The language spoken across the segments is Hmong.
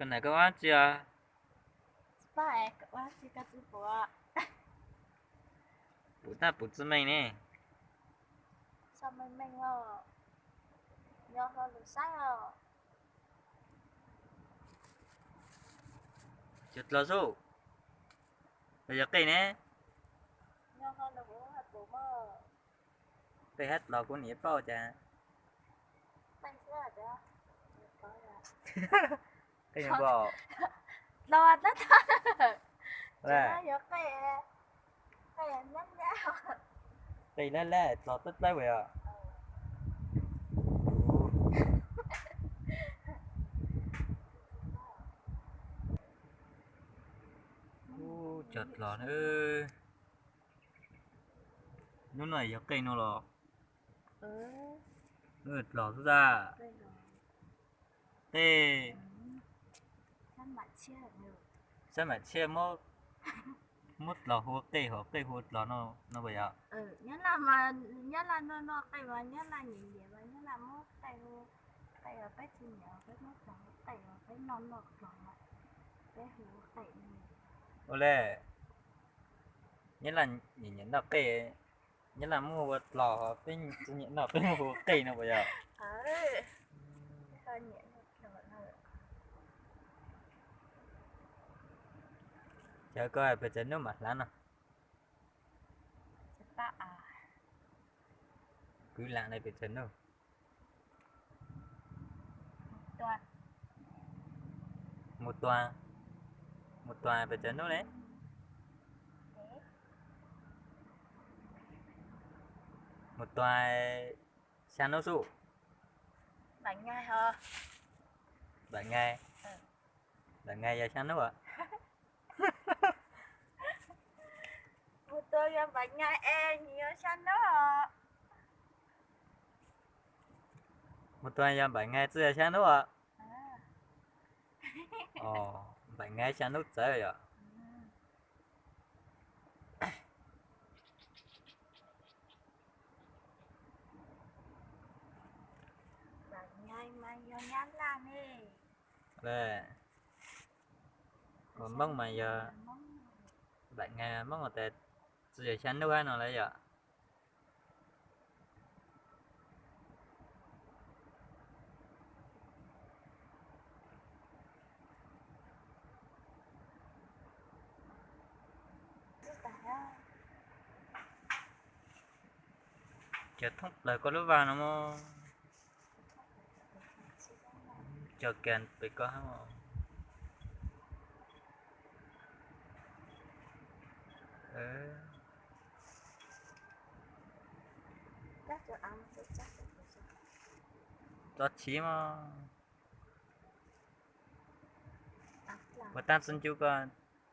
Koj na koj ua tsi os? Puv tag puv tsi meej ne. Cov dlov xwb, los yog qej ne? Qej hab dlov kuv nim paub cas. Qej nyuam npaum. Qej lab lab dlov dawb dawb ua yog. Ub, cov dlov na. Hnub no yog qej no los? Hnub dlov xwb tag. Qej. Sab Mam Tshiab muab dlov hu ua qej, ho qej hu ua dlov no, no puas yog? Nyab Laj no no qej mas Nyab Laj nyiam nyiam mas Nyab Laj muab qej hu, qej os, peb tsis nyiam peb muab dlov hu qej os, peb noj noj dlov mas peb hu ua qej. Ua le, Nyab Laj nyiam nyiam noj qej, Nyab Laj muab hu ua dlov, peb tsis nyiam noj peb muab hu ua qej no puas yog? Cov koj pes tsawg hnub mam hlav no? Kwv lam na pes tsawg hnub? Mus tua, mus tua pes tsawg hnub ne? Mus tua xya hnub xwb. Npaim Nyai, Npaim Nyai yog xya hnub as? Mus tua yog Npaim Nyai es nws yog xya hnub os. Mus tua yog Npaim Nyai txwj yog xya hnub os. Npaim Nyai xya hnub txawv yom. Hos Hmoob mas yog Npaim Nyai, Hmoob tas txwj yog xya hnub no lawm yom. Cov thoob plaws koj lub vaj no mas, cov kiag pem koj hab. Tso chiv mas, puas tas txi ncu ko,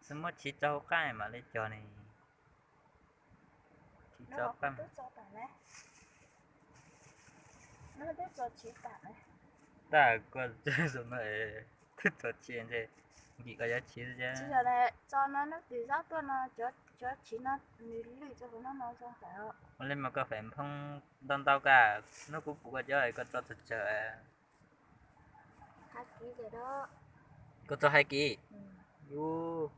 txi muab chiv tso hauv qab mam li cog ne. Chiv tso qab. Tag koj zoo no, twb tso chiv ntshe nkim koj yuav chiv xwb. Ua li mas koj fem nphoo ntau ntau koj, hnub kuv pum koj cov koj tso tsawg tsawg. Koj tso hais kiv. Ub,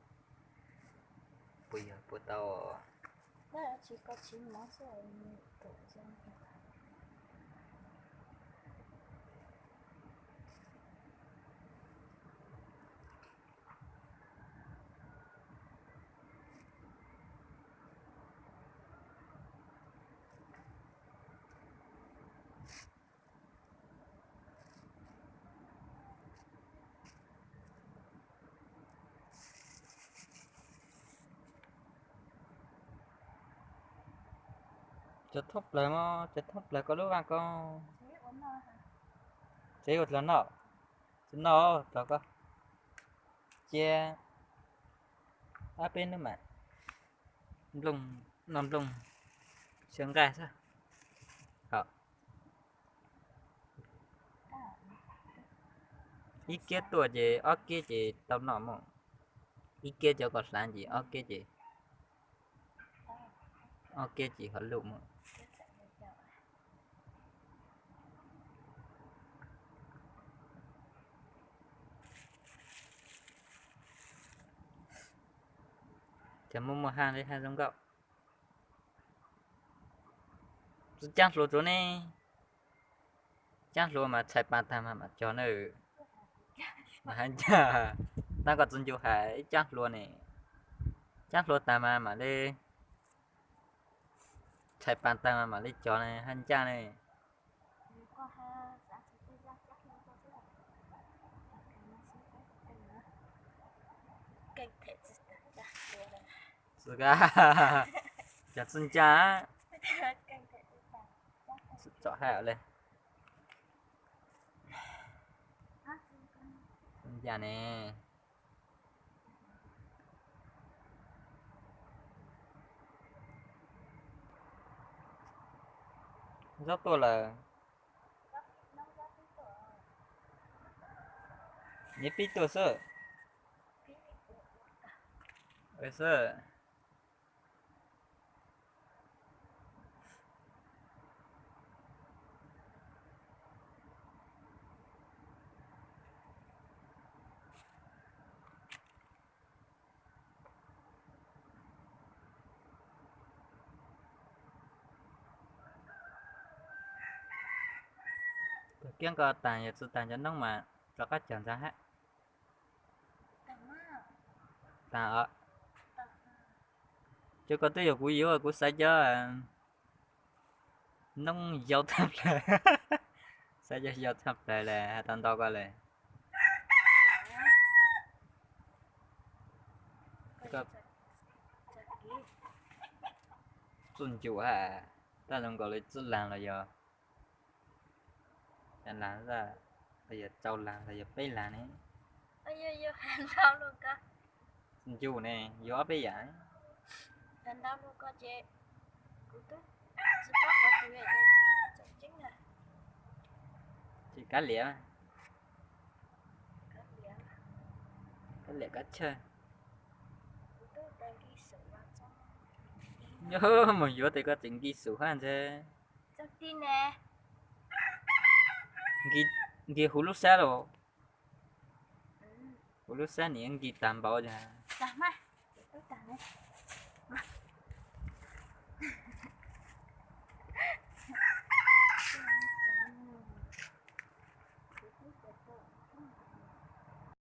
puas yog puas tau? Cov thoob plaws mas, cov thoob plaws koj lub vaj ko. Tsev ua dlov noj, tsis noj dlov ko. Cia ob peb hnub mam nplooj, noj nplooj, xyaw nqaij xwb. Ib kiab tuaj ces ob kiab ces tau noj mog. Ib kiab cov kom hlav ces ob kiab ces, ob kiab ces ho luj mog. Cov muaj muaj haj li haj zoo nkauj. Tsis caab hlua tsuav ne. Caab hlua mas txhais pas taag mas mam cog na. Mas haj ncaj, tab koj txiv ncu hais ib caab hlua ne. Caab hlua taag mas mam li txhais pas taag mas mam li cog ne, haj ncaj ne. Tsis, cov tsis ncaj, txom haj le. Tsis ncaj ne. Zaub tuaj lawm. Neb pib tuaj xwb. Xwb. Kiab ko taag, yog tsis taag cov noob mas rov qab cog ntxaag hab. Taag os. Cov ko twb yog kuv yuav, kuv xaiv cov noob yau tshaj plaws. Xaiv cov yau tshaj plaws le, has tas nto ko le. Txuj ncu hab, tab zoo nkaus li txuj laag los yog, laag, los yog tsau laag los yog peb laag ne. Txuj ncu ne, yuav ob peb yaam. Tsis kab liam, kab liam kab chawj. Mus yuav tes koj tseem nki xum hab ntag. Nki huv lub sab los? Huv lub sab nim nki tag npaum os.